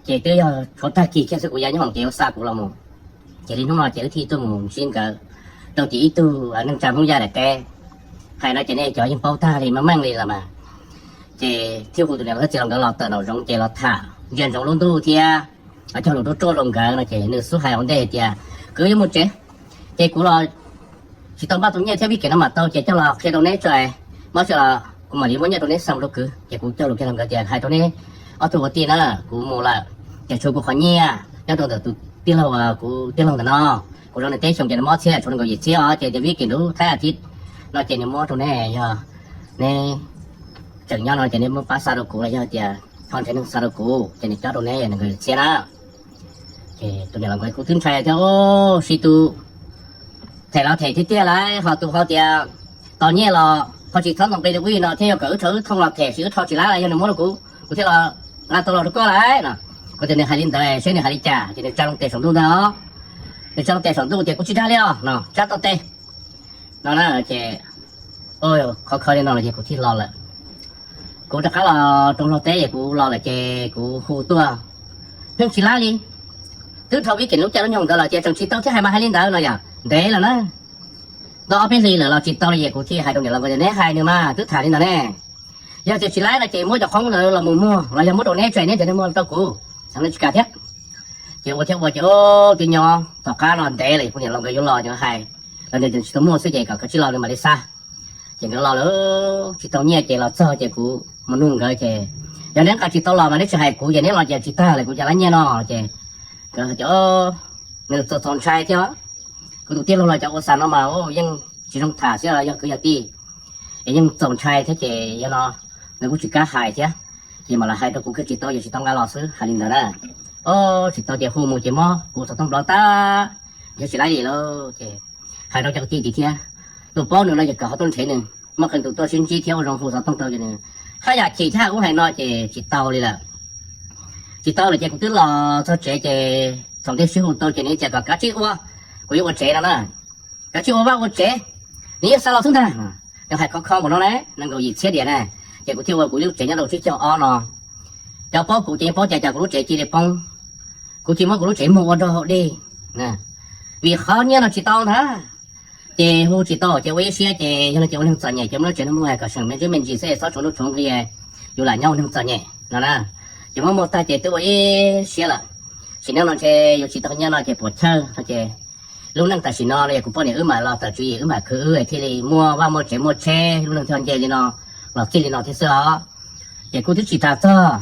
Ces twb yog tshuav tag kis kiag xwb kuv ya nyob hoom ces ua xa kuv los mus. Ces li hnub no ces wb thiaj tuaj mus ntsib nkawd rau tim ib tug neej tsa Hmoob Yaj daim teb. Hais no ces nej cov yeej paub tag li meej meej li los mas. Ces thiaj hu tus niam laus thiab txiv laus nkawd los tawm nraum zoov ces los tham ntsia ntsoov lub ntuj thiab cog lus ruaj ruaj rau nkawd no ces nws xub hais ua ntej tias kwv yuav mus tsev. Ces kuv los tsis tau npaj tus nyiaj thiab vij kem no mam tau ces coj los qhia rau neb tso, mob tso los kuv mam li muab nyiaj rau neb xa mus rau kwv. Ces kuv cog lus kiag rau nkawd tias hais rau neb ob tug ua tij na, kuv mus lawm, ces tshuav kuv qhov nyiaj nyob rau ntawm tus tij laug, kuv tij laug ntawm no, kuv zov nws teb xyoo ces nws mob txhiab tshuav nees nkaum yim txhiab os, ces tias vij kem nrud thab a thiv no ces nws muab rau neb, yog neb tseem nyob no ces neb muab pab xa rau kuv los yog tias ho nrhiav neeg xa rau kuv ces nws cob rau neb nees nkaum yim txhiab na. Ces tus niam laus nkawd kuj twb ntshai thiab, sis tus them los them tiag tiag lauj, ho tus ho tias tos nyiaj los ho tsis txhob ntoo nqi rau wb no thiab, yog kom wb rho wb thooj los them sis wb rho tsis laib los yog nws muab rau kuv kuv thiaj los nqa tau los rau koj lauj no. Kuv tias nws hais li ntawd seb nws hais li cas ces nws tsa loo tes saum ntuj ntag os. Nws tsa loo tes saum ntuj tias kuv tsis dag li os no, tsab tau tes no na. Ces khov kho li no los ces kuv thiaj los lawm. Kuv rov qab los rau Nplog teb es kuv los lawm ces kuv hu tuaj, pheej tsis laib li. Twb dhau vij kem lub caij lub nyoog ntawd los ces tseem tsis tau thiab, hais mas hais li ntawd no yom, ntev lawm na. Tau ob peb hlis lawm los tsis tau li es kuv thiaj hais rau niam laus tias neb hais nws mas twb tham li ntawd ne, yog tias tsis laib no ces muab cov qoob ntawd los mus muag los yog muab rau neb tso neb nrhiav neeg muag rau kuv, xav neb tsis kam thiab. Ces ua thiab ua ces twb nyob tom qab no ntev lawm kuv niam laus nkawd yuav los ces hais los nws tsis tau muaj xwb ces kom koj tsis los nws mam li xa. Ces nkawd los lawm tsis tau nyiaj ces los txog ces kuv mus nug nkawd ces yog neb nqa tsis tau los mas neb tsis hais kuv ces neb los ces tsis tag lawm kuv cas lab nyiaj no ces nkawd tias nws txaus txaus ntshai thiab. Kuv tus tij laug los cov ua xa no mas yeej tsis zoo tham xwb, yog kwv yog tij es yeej txaus ntshai thiab ces yog no nws kuj tsis kam hais thiab. Ces mam los hais rau kuv kiag tsis tau, yog tsis tau nqa los xwb, hais li ntawd na. Tsis tau ces hu mus ces mob kuv xov tooj nplov tag, yog tsis laib li lawm ces hais rau cov kwv tij tim thiab, tus paub nws no ces kom ho tuaj nrhiav nws, muaj qee tus tuaj sib ntsib thiab ua zoo hu xov tooj rau ces nws haj yam chim thiab ub hais no ces tsis tau li lawm. Tsis tau lawm ces kuv twb los txog tsev ces thaum ntej sib hu tau ces nws tias kom kav tsij ua, kuv yuav ua tsev no na. Kav tsij ua vaj ua tsev, nws yeej xa los xwb ntag. Nws hais khov kho npaum no na, nees nkaum yim txhiab diam na. Ces kuv thiaj ua kuv lub tsev nyob rau tsib caug ob no. Cov paub kuv ces yeej paub tias cas kuv lub tsev cia li poob, kuv cia muab kuv lub tsev muag ua nrog hauv dej, vim qhov nyiaj no tsis tau ntag. Ces hu tsis tau ces ua ib siab ces yog no ces ua neeg txom nyem ces muab lub tsev no muag kom seem me ntsis me ntsis xwb txhob tshuav nuj tshuav nqi, yus lam nyob ua neeg txom nyem no na. Ces muab muag tag ces twb ua ib siab lawm, sim neej no ntshe yuav tsis tau nyiaj no ces puas chawj no ces lub neej tam sim no los yog kuv poj niam wb mam los tawm tswv yim wb mam khwv wb thiaj li muaj vaj muaj tsev muaj tsheb lub neej thiaj nce li no los txij li no thiab xwb os. Ces kuv twb tsis tham txog,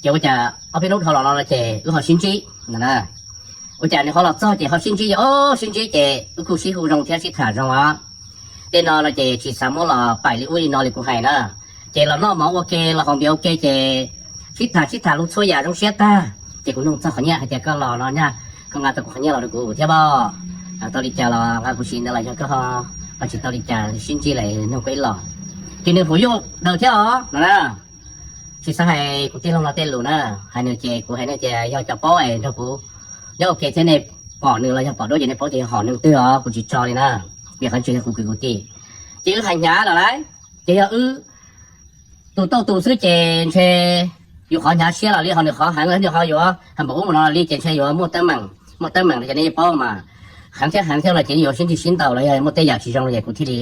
ces ua cas ob peb hnub dhau los no ces wb ho sib ntsib no na. Ua cas nws ho los txog ces ho sib ntsib, o, sib ntsib ces wb kuj sib hu zoo thiab sib tham zoo os. Tej no no ces tsis xav muab los paim li ub li no li kuv hais na. Ces los noj mov ua ke los haus npias ua ke ces sib tham sib tham lus txhua yam zoo siab tag ces kuv nug txog qhov nyiaj hais tias koj los no nyaj, koj nqa tau kuv qhov nyiaj los rau kuv thiab pob? Tau li cas los nqa kuv siv ntawd los yog koj ho tsis tau li cas sib ntsib lawm nug koj ib los. Ces nws hu yuj daws thiab os no na. Tsis xav hais kuv tij laug no tej lus na, hais nws ces kuv hais nej tias yog cov paub es nrog kuv nyob ua ke thiab nej pom nws los yog pom duab ces nej paub tias yog hom neeg twg os, kuv tsis tso li na. Vim qhov tseem yog kuv kwv kuv tij, ces wb hais hnyav lawm lauj. Ces yog wb tus tauj tus xwb ces ntshe yus qhov hnyav siab los li ho nws qhov heev los nws ho yuav hais npaum ub npaum no li ces ntshe yuav muaj teeb meem, muaj teeb meem no ces nej yeej paub mas, heev thiab heev thiab los ces yuav sib ntsib sib ntaus los yog muaj tej yam tsis zoo los ces kuv thiaj li,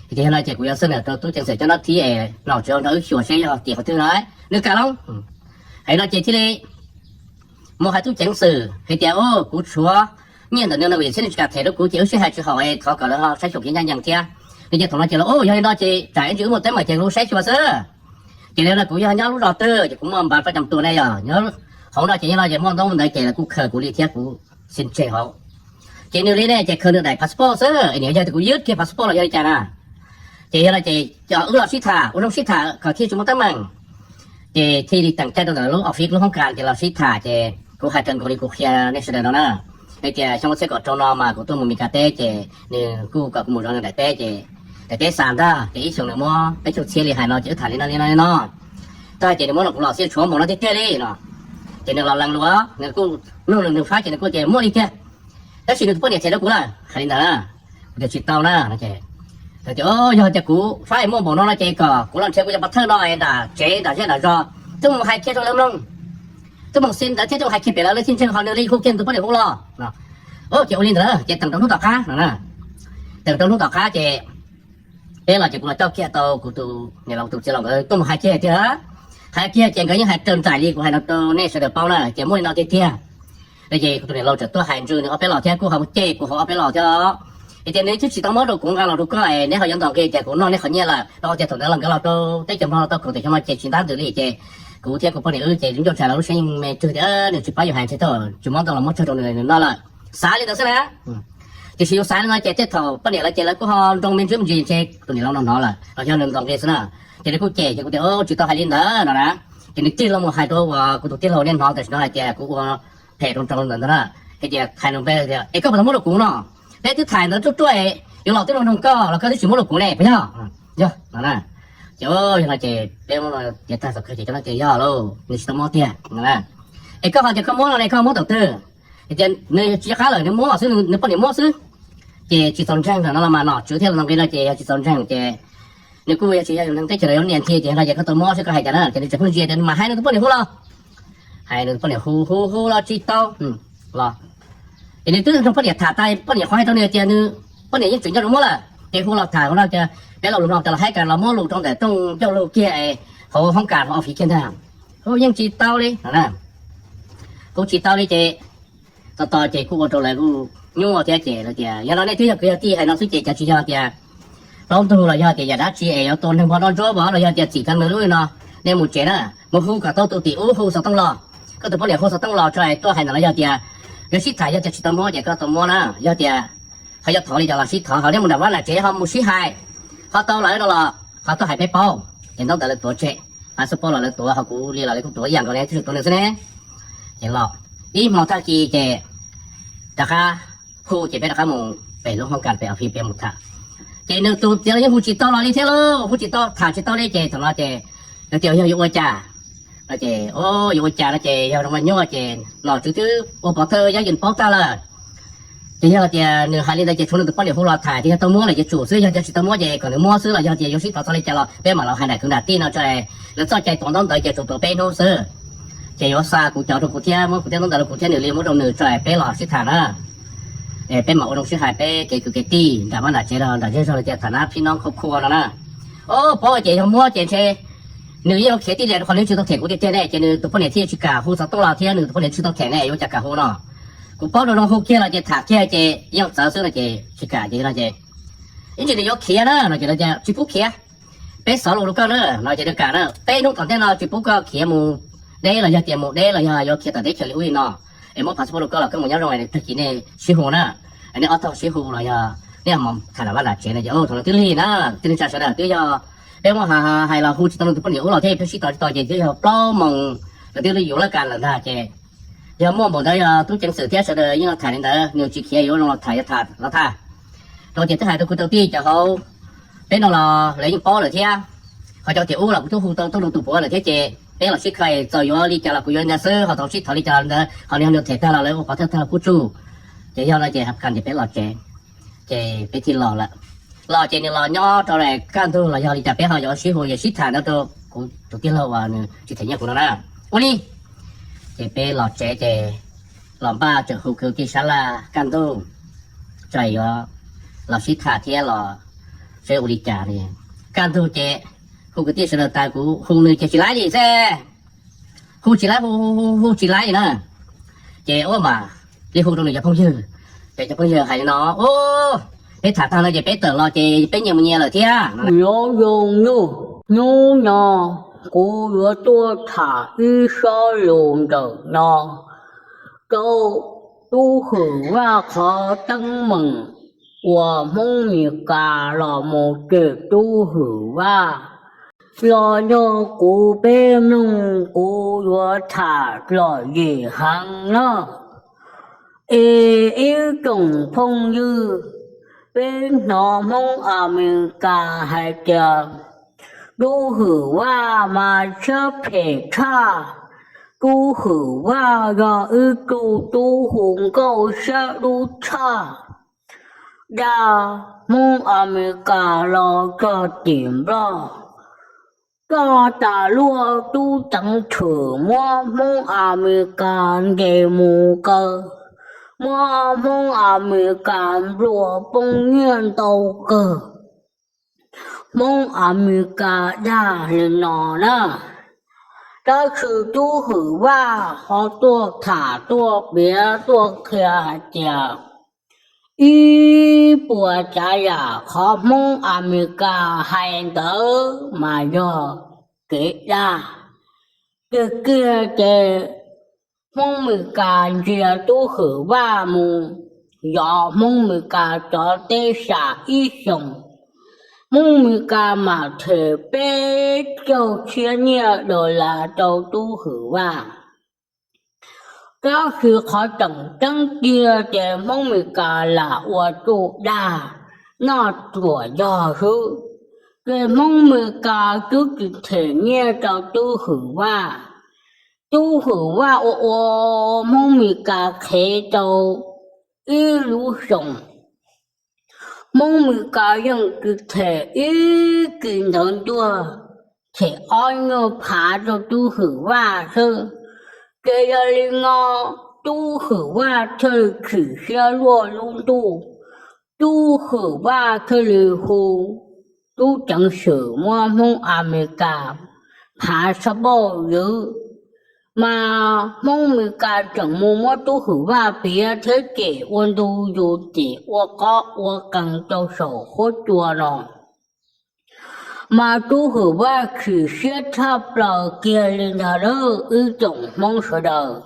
ces yog no ces kuv yuav xab nam rau tub ceev xwm cov nab thib es nom tswv nrog wb xyuas seb yog tim qhov twg no nws kam los. Hais no ces thiaj li mus hais tub ceev xwm hais tias kuv tshuav nyiaj ntawm no no thiab nws tsis kam them rau kuv ces wb sib hais tsis haum, thov kom lawv ho saib xyuas kev ncaj ncees thiab. Nws ces thaum no ces los yog li no ces tsam ib ntsis wb muaj teeb meem ces kuv saib xyuas xwb. Ces li no kuv yog nyob lub zos twg ces kuv muaj npav rau cam tua ne, yog nyob hauv no ces nyob no ces muaj ntaub ntawv ces lawv kuj khaws kuv li thiab kuv xin tseg hauv. Ces nws li ne ces khaws nws daim passport xwb, es nws yog tias kuv ywj kiag passport los yog li cas na. Ces yog no ces wb los sib tham ua zoo sib tham kom thiaj tsis muaj teeb meem. Ces thiaj li teem caij rau ntawm lub office lub hoob kas ces los sib tham ces kuv hais kawg nkaus li kuv qhia nej sawv daws no na. Hais tias xyoo ob txhiab kaum rau no mas kuv tuaj mus Meskas teb ces nws kuj kom kuv mus zov nws daim teb ces daim teb xa ntag ces ib xyoos nws muab peb caug txhiab li hais no ces wb tham li no li no li no. Tag ces nws muab rau kuv los xij tshuav npaum no tiag tiag li no. Ces nws los lees lus nws kuj nug nws faib ces nws kuj tias muaj li tiag, tab sis nws tus poj niam them rau kuv lawm hais li ntawd na. Kuv tias tsis tau na. Tias yog tias kuv faib muaj npaum no no ces kom kuv los nrhiav kuv cov pov thawj no nram tsev nram zej nram zos tuaj mus hais kiag rau lawv mloog. tub moos xi ntawd thiab tuaj hais kiag pem lawv, lawv thiaj ntseeg ho nws li hu kiag tus poj niam hu los. Ces ua li ntawd ces teem rau hnub tom qab no, teem rau hnub tom qab ces peb los ces kuv los coj kiag tau kuv tus niam laus tus txiv laus nkawd tuaj mus hais kiag tiag. Hais kiag ces nkawd yeej hais raws nraim li kuv hais no rau nej sawv daws paub na, ces muaj li no tiag tiag. Ces kuv tus niam laus txawm tuaj hais ntsws nws ob peb los thiab kuj ho cem kuv hauv ob peb los thiab. Es tias nws twb tsis tau muab rau kuv nqa los rau koj, neb ho yuav ntaus nqi tias kuv noj neb qhov nyiaj lawm. Rau qhov tias thaum ntawd los nkawd los rau teb chaws Nplog tau kaum tawm xyoo no ces tsis ntab ntws li ces kuv thiab kuv poj niam wb ces lub ncauj tshais los lub siab yeej me tsawg tias nws tsis pab yus hais ntshe tsis muab ntau los muab tsawg rau nws, nws noj lawm. Xav li ntawd xwb na. Tiam sis yus xav li no ces tej thaum poj niam lawv ces lawv kuj ho nroo me ntsis me ntsis ntshe tus niam laus no hnov lawm los yog nws ntaus nqi xwb na. Ces nws kuj cem ces kuv tias tsis tau hais li ntawd no na. Ces nws tig los mus hais rau uas kuv tus tij laug nej hnov tam sim no hais tias kuv ua phem rau nraud ntawd ntag na. Hais tias hais nws npe tias es koj puas tau muab rau kuv no? Peb twb tham ntawd ruaj ruaj, yuav los twb nug nug koj los koj twb tsis muab rau kuv ne puas yog? Yog no na. Ces yog no ces peb tias tag txog kawg ces cov no tias yog lauj, nws tsis tau muab tiag no na. Es koj ho tias koj muab no ne koj muab thaum twg? Tias nws tsis nco qab lawm, nws muab xwb, nws poj niam muab xwb. Ces tsis txaus ntseeg, thaum no los mas nom tswv thiab los nqi no ces yog tsis txaus ntseeg ces nws kuj yog tsis yog yus neeg teb chaws los yuav niam ntxhi ces no ces koj tau muab xwb koj hais cas na. Ces nws tseem pheej ntsia tias nws mas hais nws tus poj niam hu los, hais nws tus poj niam hu hu hu los tsis tau los. Ces nws twb nrog poj niam tham tas, poj niam qhov hais rau nws tias nws poj niam yeej tseem nco rau muab lawm ces hu los tham hu no tias peb lo lus no tias los haib kas los muab lus rau ntawm rooj ncauj lug kiag hauv hoob kas hauv office kiag ntag. Hu yeej tsis tau li no na. Hu tsis tau li ces tos tos ces kuj ua rau lawv kuj nyuaj thiab ces lawv tias yog no nej twb yog kwv yog tij hais no xwb ces cas tsis yog tias plaub ntug los yog tias yam dab tsi es yuav tua neeg npog noj ntsuab vov los yog tias txim kawg nws lub no. Nej mus tsev na, mus hu kom tau tus tim ub hu xov tooj los. Koj tus poj niam hu xov tooj los tso es tuaj hais ntawm no yog tias yuav sib tham, yog tias tsis tau muab ces koj tau muab na, yog tias ho yuav thov li cas los sib thov, ho nej mus nram vaj nram tsev ho mus sib hais, ho tau lawm no los ho tuaj hais peb paub. Ces ntaub ntawv lawv tuav tseg, xub paub los lawv tuav, ho kuv li los lawv kuj tuav ib yam nkaus ne, twb tsis tuav nws xwb ne. Ces los ib hmo tag kis ces rov qab hu ces peb rov qab mus pem lub hoob kas pem office peb mus tham. Ces nws tus txiv los yeej hu tsis tau los li thiab lauj, hu tsis tau tham tsis tau li ces thaum no ces nws tias yog yuav ua cas no ces yuav ua cas no ces yog zoo mas nyuaj ces nom tswv twb ua pov thawj yab yees paub tag lawm. Ces yog tias nws hais li ntawd ces tshuav nws tus poj niam hu los tham ces yog tau muab lawm ces tsum xwb, yog tias tsis tau muab ces kom nws muab xwb los yog tias yuav sib thov txog li cas los peb mam los hais nram kwv nram tij no tso es lawv txoj cai tuav ntaub ntawv ces tsum tuav peb hnub xwb. Ces yuav xa kuv cov rau kuv thiab muab kuv thiab ntaub ntawv rau kuv thiab nws li muab rau nws tso es peb los sib tham na. Es peb mam ua zoo sib hais peb kev kwv kev tij nram vaj nram tsev los nram zej zog li tias tham nab phib noob khua khua no na. O, paub ces yog muab ces ntshe nws yeej yuav khiav tij li rau qhov nws tsis tau them kuv tiag tiag ne, ces nws tus poj niam thiaj tsis kam hu xov tooj los thiab nws tus poj niam tsis tau them ne, yuav ua cas kam hu no. Kuv paub rau zoo hu kiag los ces tham kiag ces yeej txawv xwb no ces tsis kam ces no ces ib ntsis nws yuav khiav na no ces tsis pub khiav, peb xov lus rau koj na no ces nws kam na, peb hnub tom ntej no tsis pub koj khiav mus deb los yog tias mus deb los yog yuav khiav tawm teb chaws li ub li no, es muab phas xub pab rau koj los koj mus nyob zoo es tag kis nej sib hu na, nej ob tog sib hu los yog nej mus tham nram vaj nram tsev no ces thaum no twb lig na, tij neej tsa sawv daws twb yog peb muab hais los hu tsis tau nws tus poj niam ub los thiab peb sib tos tsis tau ces twb yog plaub moos lawv twb yuav laj kas lawm ntag ces yog muaj npaum ntawd yog tub ceev xwm thiab sawv daws yeej los tham li ntawd, nws tsis khiav yuav zoo los tham yog tham los tham. Rau tias twb hais rau kwv rau tij cov hauv peb no los lawv yeej paub lawm thiab. Ho cov tiam ub los kuv twb hu tau tuaj rau tus puav lawm thiab ces peb los sib kho txawm yuav li cas los kuv yuav li ntawd xwb, ho tau sib thov li cas li ntawd, ho nws yog nws them tag los lawv ua qhov thawj tag los kuj tsuj. Ces yog no ces hais kas ces peb los tsev, ces peb thiaj los lawm. Los ces nws los nyob rau kaj ntug los yog li cas peb ho yuav sib hu yuav sib tham ntawd rau kuv tus tij laug uas nws tsis them nyiaj kuv no na. Ua li ces peb los tsev ces los npaj tsam hu kwv tij sab laj kaj ntug tso yuav los sib tham thiab los seb ua li cas li. Kaj ntug ces hu kwv tij sawv daws tas kuv hu nws ces tsis laib li xwb. Hu tsis laib, hu hu hu tsis laib li na. Ces ua mas li hu rau nws cov phooj ywg, ces cov phooj ywg hais li no, peb tham tag no ces peb tawm los ces peb nyias mus nyias lawm thiab. Nyob zoo nawb, hnub no kuv yuav tuaj tham ib sob lus ntawm no rau Tub Hwm Vaj qhov teeb meem uas Hmoob Mes Kas los mus cem Tub Hwm Vaj. Los nrog kuv peb mloog, kuv yuav tham lom zem heev na. Es ib tsoom phooj ywg, peb hnov Hmoob Amelikas hais tias Tub Hwm Vaj mas siab phem tshaj, Tub Hwm Vaj yog ib tug tub hu nkauj siab dub tshaj. Dag Hmoob Amelikas los txog tim Nplog, Koj tas luaj tub ceev xwm muab Hmoob Amelikas ntes mus kaw, muab Hmoob Amelikas nplua poob nyiaj ntau kawg. Hmoob Amelikas dag li no na, tab sis Tub Hwm Vaj ho tuaj tham tuaj piav tuaj qhia hais tias ib puas tsav yam qhov Hmoob Amelikas hais ntawd mas yog kev dag. Tiag tiag ces Hmoob Amelikas ntsia Tub Hwm Vaj mus yos Hmoob Amelikas cov teb sam ib xyoos, Hmoob Amelikas mam them peb caug txhiab nyiaj dollar rau Tub Hwm Vaj. Tab sis qhov tseem ceeb tiag ces Hmoob Amelikas lam ua txuj dag noj ruam yog xwb, ces Hmoob Amelikas twb tsis them nyiaj rau Tub Hwm Vaj. Tub Hwm Vaj ua ua Hmoob Amelikas qhev rau ib lub xyoos, Hmoob Amelikas yeej tsis them ib kis ntawv ntuag, them ob nyuag phav rau Tub Hwm Vaj xwb. Ces yog li no Tub Hwm Vaj thiaj li chim siab luaj lub ntuj, Tub Hwm Vaj thiaj li hu tub ceev xwm muab Hmoob Amelikas phav sab pauj ywv, mas Hmoob Amelikas tseem mus muab Tub Hwm Vaj piav thiab cem ua ntu zus, cem ua qoob ua qees rau saum huab cua no. Mas Tub Hwm Vaj chim siab tshaj plaws kiag li ntag lauj ib tsoom Hmoob sawv daws.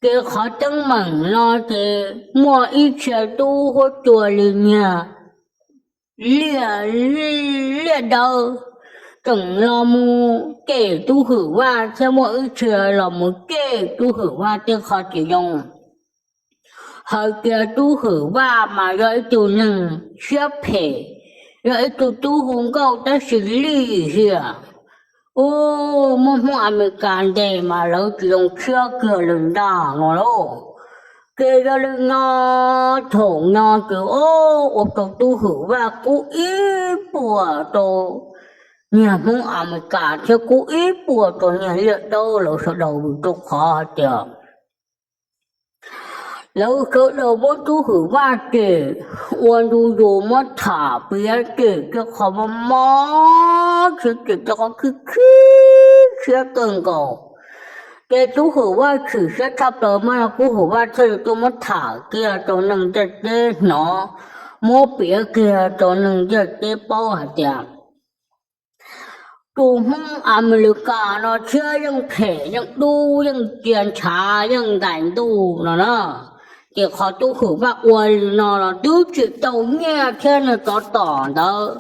Ces qhov teeb meem no ces muaj ib txhia tub huab cua li niag Liaj, Liaj Dawb tseem los mus cem Tub Hwm Vaj thiab muaj ib txhia los mus cem Tub Hwm Vaj tej qho tsis zoo, hais tias Tub Hwm Vaj mas yog ib tug neeg siab phem, yog ib tug tub hu nkauj tab sis lim hiam. Ub, muab Hmoob Amelikas ntes mas lawv tsis zoo siab kiag li ntag no lauj. Ces yog li no thaum no ces ua rau Tub Hwm Vaj kub ib puas rau niag Hmoob Amelikas thiab kub ib puas rau niag Liaj Dawb lawv sawv daws vim rau qhov hais tias lawv sawv daws muab Tub Hwm Vaj cem ua ntu zus, muab tham piav cem tej qhov mob mob, thiab cem tej qhov khib khib siab kawg nkaus. Ces Tub Hwm Vaj chim siab tshaj plaws mas Tub Hwm Vaj thiaj li tuaj muab tham kiag rau neeg ntiaj teb hnov, muab piav kiag rau neeg ntiaj teb paub hais tias tus Hmoob Amelikas no thiab yeej phem yeej dub yeej cia ntshav yeej ntais ntuj no na. Ces qhov Tub Hwm Vaj ua li no los twb tsis tau nyiaj thiab nws tsov tom ntawd,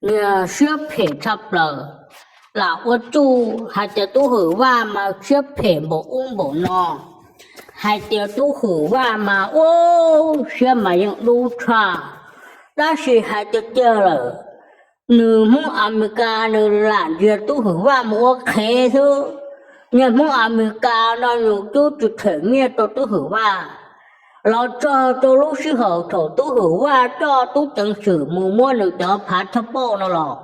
nws siab phem tshaj plaws, lam ua txuj hais tias Tub Hwm Vaj mas siab phem npaum ub npaum no, hais tias Tub Hwm Vaj mas ub siab mas yeej dub tshaj. Tab sis hais tiag tiag lawm, nws Hmoob Amelikas nws lam ntsia Tub Hwm Vaj mus ua qhev xwb. Niag Hmoob Amelikas no nws twb tsis them nyiaj rau Tub Hwm Vaj, los txog rau lub sij hawm thaum Tub Hwm Vaj coj tub ceev xwm mus muab nws cov phav tshaj pauj no los,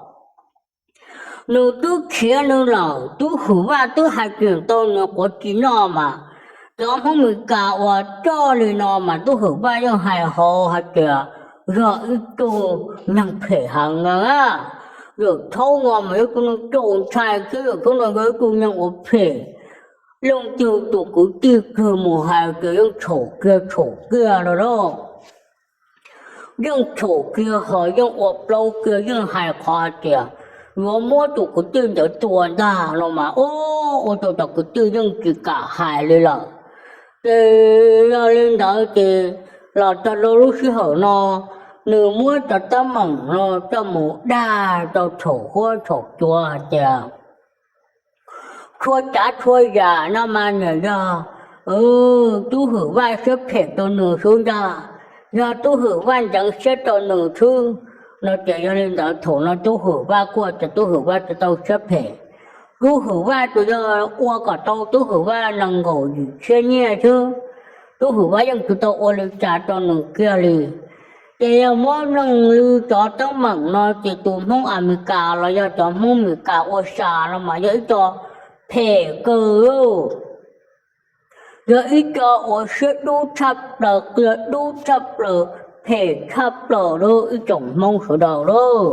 nws twb khiav nws lawm. Tub Hwm Vaj twb hais tseem tau nws quav tsis noj mas cov Hmoob Amelikas uas coj li no mas Tub Hwm Vaj yeej hais hauv hais tias yog ib tug neeg phem heev na. Yawm Thaub no mas yog ib tug neeg txaus ntshai thiab Yawm Thaub no yog ib tug neeg uas phem. Leej twg tus kwv tij kawg mus hais ces yeej txhaum kiag txhaum kiag no lauj. Yeej txhaum kiag ho yeej ua plaub kiag, yeej hais qhov hais tias yuav muab tus kwv tij ntawd tua ntag no mas ua rau cov kwv tij yeej tsis kam hais li lawm. Ces yog li ntawd ces los txog rau lub sij hawm no nws muab cov teeb meem no coj mus dag rau txhaum huab txhaum cua hais tias txhua tsav txhua yam no mas niam yog Tub Hwm Vaj siab phem rau nws xwb ntag, yog Tub Hwm Vaj ntxeev siab rau nws xwb no ces yog li ntawd thaum no Tub Hwm Vaj kuj tias Tub Hwm Vaj tsis tau siab phem. Tub Hwm Vaj tsuas yog ua kom tau Tub Hwm Vaj nees nkaum yim txhiab nyiaj xwb, Tub Hwm Vaj yeej tsis tau ua li cas rau nws kiag li. Ces yog muab mloog li cov teeb meem no ces tus Hmoob Amelikas los yog cov Hmoob Amelikas ua sa no mas yog ib co phem kawg, yog ib co uas siab dub tshaj plaws, qia dub tshaj plaws, phem tshaj plaws lawm ib tsoom Hmoob sawv daws lauj.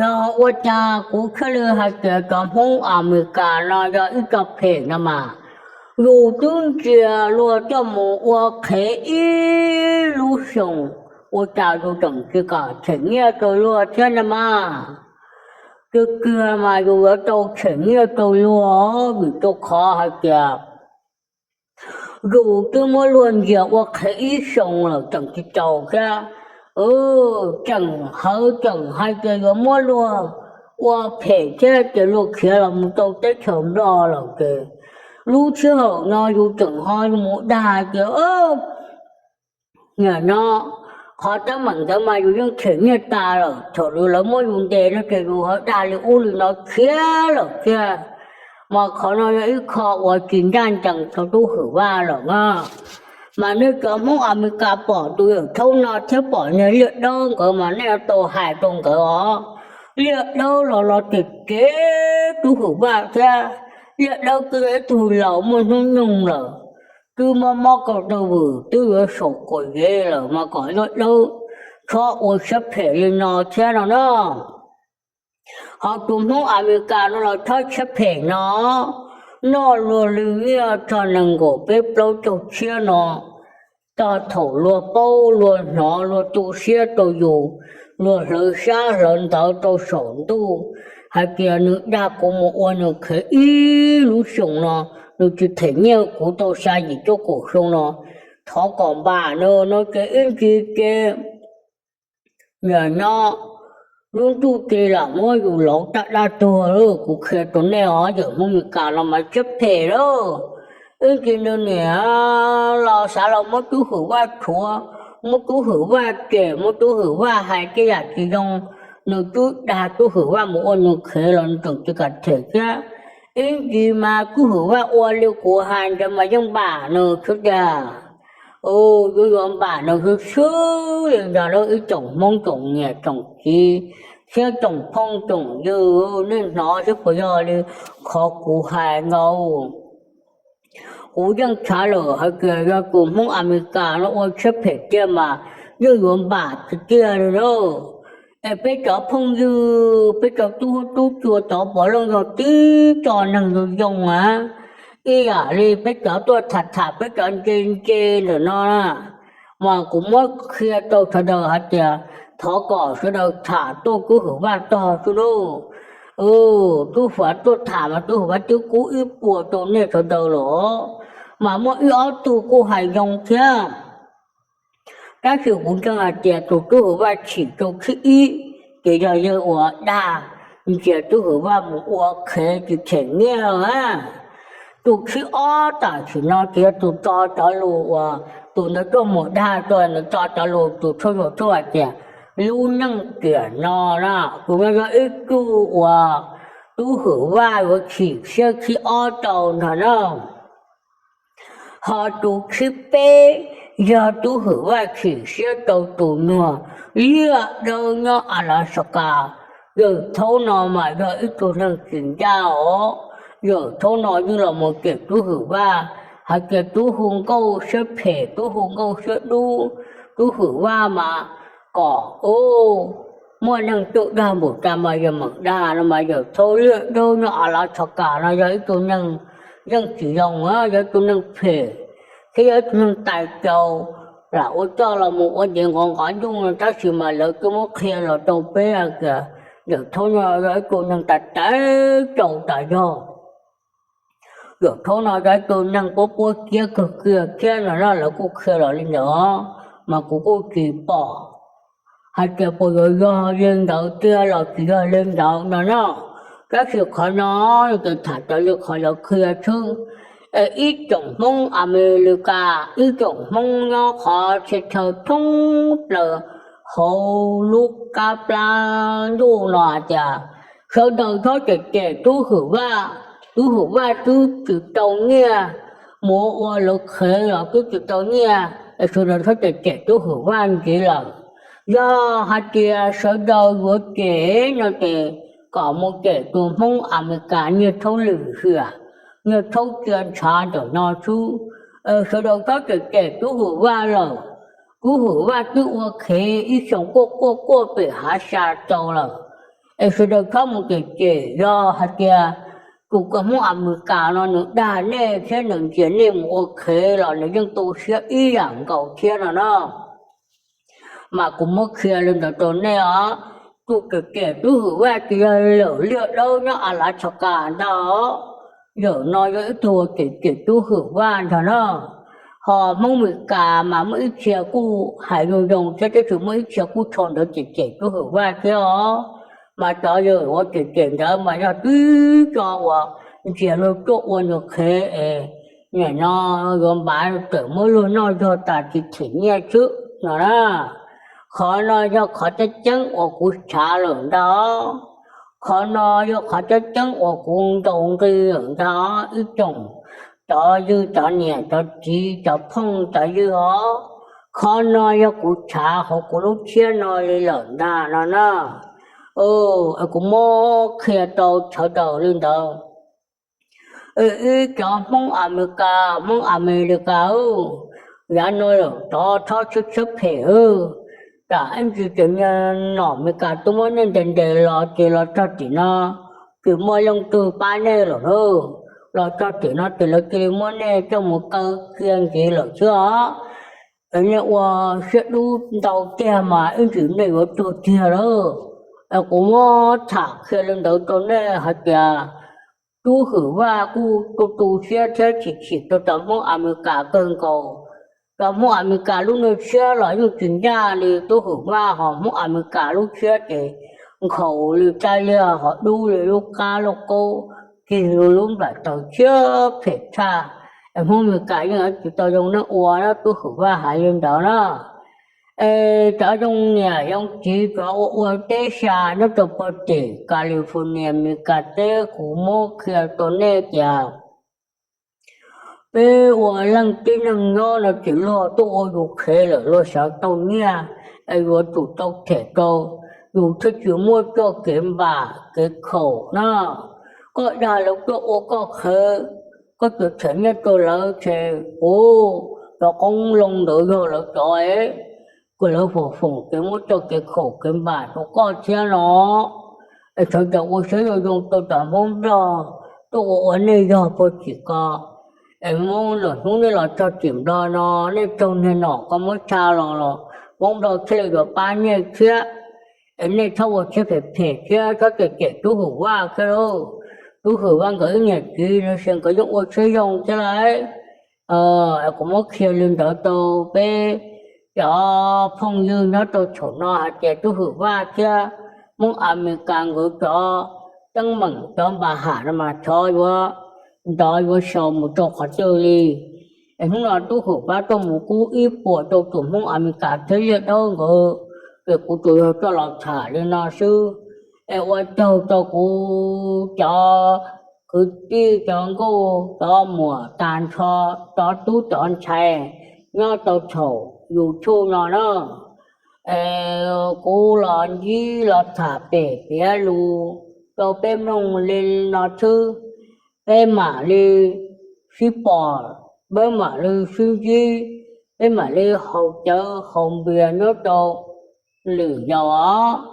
Yog ua cas kuv thiaj li hais tias cov Hmoob Amelikas no yog ib co phem no mas, yus twb ntsia luag coj mus ua qhev ib lub xyoos, ua cas yus tseem tsis kam tshem nyiaj rau luag thiab na mas. Tiag tiag mas yus yuav tau tshem nyiaj rau luag, vim rau qhov hais tias yus twb muab luag ntsia ua qhev ib xyoos lawm tseem tsis tau thiab. Tseem hawv tseem hais tias yuav muab luag ua phem thiab ces luag khiav los mus rau teb chaws Nplog lawm ces lub sij hawm no yus tseem ho mus dag tias, nim no qhov teeb meem ntawd mas yus yeej tshem nyiaj tas lawm, thaum lawv muab yus ntes no ces yus ho dag li ub li no khiav lawm thiab. Mas qhov no yog ib qho uas tsis ncaj ncees rau tub Hwm Vaj lawm na. Mas nej cov Hmoob Amelikas pom tus yawm thaub no thiab pom niag Liaj Dawb nkawd mas nej tau hais rau nkawd os. Liaj Dawb los los ces kev tub Hwm Vaj thiab. Liaj Dawb twb yog ib tug laus muaj hnub nyoog lawm, twb mob mob kaus taw vwm twb yuav saum kuam yev lawm mas kom Liaj Dawb txhob ua siab phem li no thiab no na. Ho tus Hmoob Amelikas no los txhob siab phem no, noj luag li nyiaj txog nees nkaum peb plaub caug tshiab no, txog thaum luag paub luag hnov luag tu siab rau yus, luag hlawv xyab hlawv ntawv rau saum ntuj hais tias nws dag kuv mus ua nws qhev ib lub xyoos no, nws tsis them nyiaj kuv tau xya yim cuaj kaum xyoo no, thov kom npam nws no ces ib ntsis ces nim no lub ntuj ces lam muab yus lauv taj dab tuag lawm. Kuv qhia rau nej os, yawm Hmoob Amelikas no mas siab phem lawm. Ib ntsis nws niam los xav los muab tub Hwm Vaj tshuav, muab tub Hwm Vaj cem, muab tub Hwm Vaj hais tej yam tsis zoo, nws twb dag tub Hwm Vaj mus ua nws qhev los nws tseem tsis kam them thiab. Ib ntsis mas tub Hwm Vaj ua li kuv hais ntawd mas yeej npam nws xwb tiag. Yuav yuav npam nws xwb xwb li ntag lauj ib tsoom Hmoob tsoom niam tsoom txiv thiab tsoom phooj tsoom ywg, nej hnov xwb puas yog li qhov kuv hais ntawd. Kuv yeej txhav lawm hais tias yog tus Hmoob Amelikas no ua siab phem tiag mas yeej yuav npam tiag tiag li lauj. Es peb cov phooj ywg, peb cov tub huab tub cua tod puav leej yog tib co neeg zoo zoo na, ib yam li peb cov tuaj tham tham peb cov ntse ntse ntawm no na, mas kuv muab qhia rau sawv daws hais tias thov kom sawv daws tham tuaj tub Hwm Vaj tog xwb lauj. Tub Hwm Vaj tuaj tham mas tub Hwm Vaj twb kub ib puas rau nej sawv daws lawm, mas muaj ib ob tug kuj hais zoo thiab. Tab sis kuv ntseeg hais tias tus tub Hwm Vaj chim rau khib ib ces yog yawg uas dag ntsia tub Hwm Vaj mus ua qhev tsis them nyiaj a. Tus khib ob tam sim no ces yog tus tso cov lus uas tus ntawd tuaj mus dag rau ntawd tso cov lus tus tshuaj zus tshuaj hais tias lub neej tiam no na, tus no yog ib tug uas tub Hwm Vaj yuav chim siab khib ob rau ntag na. Ho tus khib peb yog tub Hwm Vaj chim siab rau tus nyuag Liaj Dawb nyob Alaska. Yawm thaub no mas yog ib tug neeg tsis ncaj os. Yawm thaub no yeej los mus cem tub Hwm Vaj hais tias tub hu nkauj siab phem, tub hu nkauj siab dub, tub Hwm Vaj mas kom muaj neeg tuaj dag npaum cas mas yawg mam dag no mas yawm thaub Liaj Dawb nyob Alaska no yog ib tug neeg yeej tsis zoo, yog ib tug neeg phem thiab yog ib tug neeg tais caus, lam ua coj los mus ua ntev nqov nqov ntuj no tab sis mas lawv twb muab qhia los rau peb hais tias yawm thaub no yog ib tug neeg tais tais caus tas zog. Yawm thaub no yog ib tug neeg puab puab kiab kawg kiag thiab no na, lawv kuj qhia los li ntawd mas kuv kuj tsis pom hais tias puas yuav yog li ntawd tiag los tsis yog li ntawd no na. Tab sis qhov no ces tham raws li qhov lawv qhia xwb. Es ib tsoom Hmoob Amelikas, ib tsoom Hmoob nyob qhov txhia chaw thoob plaws hauv lub kab plab ntuj no hais tias sawv daws txhob cem cem tub Hwm Vaj. Tub Hwm Vaj twb tsis tau nyiaj, mus ua lawv qhev los twb tsis tau nyiaj, es sawv daws txhob cem cem tub Hwm Vaj ntxiv lawm. Yog hais tias sawv daws yuav cem no ces kom mus cem tus Hmoob Amelikas Nyiaj Thaub Lwm Hiam, Nyiaj Thaub Cia Ntshav ntawm no xwb. Sawv daws txhob cem cem Tub Hwm Vaj lawm. Tub Hwm Vaj twb ua qhev ib xyoos quaj quaj quaj pem hav xya rau lawm, es sawv daws txhob mus cem cem. Yog hais tias tus Hmoob Amelikas no nws dag nej thiab nws ntxias nej mus ua qhev los nws yeej tu siab ib yam nkaus thiab no na. Mas kuv muab qhia li ntawd rau nej os. Tus cem cem Tub Hwm Vaj ces yog Lawm Liaj Dawb nyob A Lav Tshos Kas ntag. Yawm no yog ib tug cem cem Tub Hwm Vaj ntag na. Ho Hmoob Amelikas mas muaj ib txhia kuj hais zoo zoo thiab, tab sis muaj ib txhia kuj tso ntawv cem cem Tub Hwm Vaj thiab os. Mas cov yawm uas cem cem ntawd mas yog twb cov uas ntxias luag tuaj ua nws qhev es nim no yuav npav tawm muab luag noj zog tas tsis them nyiaj xwb no na. Qhov no yog qhov tseeb tseeb uas kuv chav lawm ntag. Qhov no yog qhov tseeb tseeb uas kuv ntaus nqi lawm ntag ib tsoom cov ywg cov niam cov txiv cov phooj cov ywg os. Qhov no yog kuv chav hauv kuv lub siab no li lawm ntag no na. Kuv muab qhia rau sawv daws li ntawd. Ib cov Hmoob Amelikas, Hmoob Amelikas, yav no lawm tod txhob txhawb txhawb phem. Tsam ib ntsis ces niag nom Amelikas twb muab nej ntes ntes los ces los txog tim no tsis muaj leej twg pab nej lawm na. Los txog tim no ces lawv cia li muab nej coj mus kaw cia ntxiv lawm xwb os. Nej ua siab dub ntau tiag mas ib ntsis nej yuav tuag tiag lawm. Kuv muab tham qhia li ntawd rau nej hais tias Tub Hwm Vaj kuj tu tu siab thiab chim chim rau cov Hmoob Amelikas kawg nkaus. Cov Hmoob Amelikas lub niag siab los yeej tsis ncaj li Tub Hwm Vaj, ho Hmoob Amelikas lub siab ces nkhaus li tsaij liaj ho dub li lub qab lauj kaub, cig li lub nplaim taws thiab phem tshaj. Hmoob Amelikas yeej tsis tau zoo neej ua na, Tub Hwm Vaj hais li ntawd na. Es cov zoo niam zoo txiv cov ua ua teb xya nyob rau pem tim California Amelikas teb, kuv muab qhia rau nej tias peb ua leej tib neeg nyob no ces luag tuaj ua yus qhev lawm luag xav tau nyiaj, es yuav tsum tau them rau, yus thiaj tsis muaj txoj kev npam kev khaum na. Koj dag lawv tuaj ua koj qhev, koj tseem them nyiaj rau lawv ces, u, cov qoob loo ntawd yog lawv cov es, kom lawv foom foom kev muab txoj kev khaum kev npam rau koj thiab no. Es sawv daws ua siab zoo zoo rau cov Hmoob Nplog tuaj ua ua nej yog puag tim ko. Es Hmoob lawm hnub nej los txog tim Nplog no, nej raug niag nom ko muab tsa los los Hmoob Nplog thiaj li yuav pab nej thiab. Es nej txhob ua siab phem phem thiab txhob cem cem Tub Hwm Vaj thiab lauj. Tub Hwm Vaj nkawd ib niam txiv no ces nkawd yeej ua siab zoo thiab lauj. Kuv muab qhia li ntawd rau peb cov phooj ywg nyob rau thaum no hais tias Tub Hwm Vaj thiab Hmoob Amelikas nkawd cov teeb meem cov npa ham no mas xyov yuav ntov yuav xyaus mus rau qhov twg li. Es hnub no Tub Hwm Vaj tuaj mus kub ib puas rau tus Hmoob Amelikas thiab Liaj Dawb nkawd, ces kuv tsuas yog coj los tham li no xwb. Es ua tsaug rau kuv cov kwv tij cov nkauj cov muam tag nrho, cov tub cov ntxhais nyob rau thaum YouTube no na. Es kuv los ntsib los tham pem piav lus rau peb mloog li no xwb. Peb mam li sib pom, peb mam li sib ntsib, peb mam li haus cawv haus npias nyob rau lwm zaus os.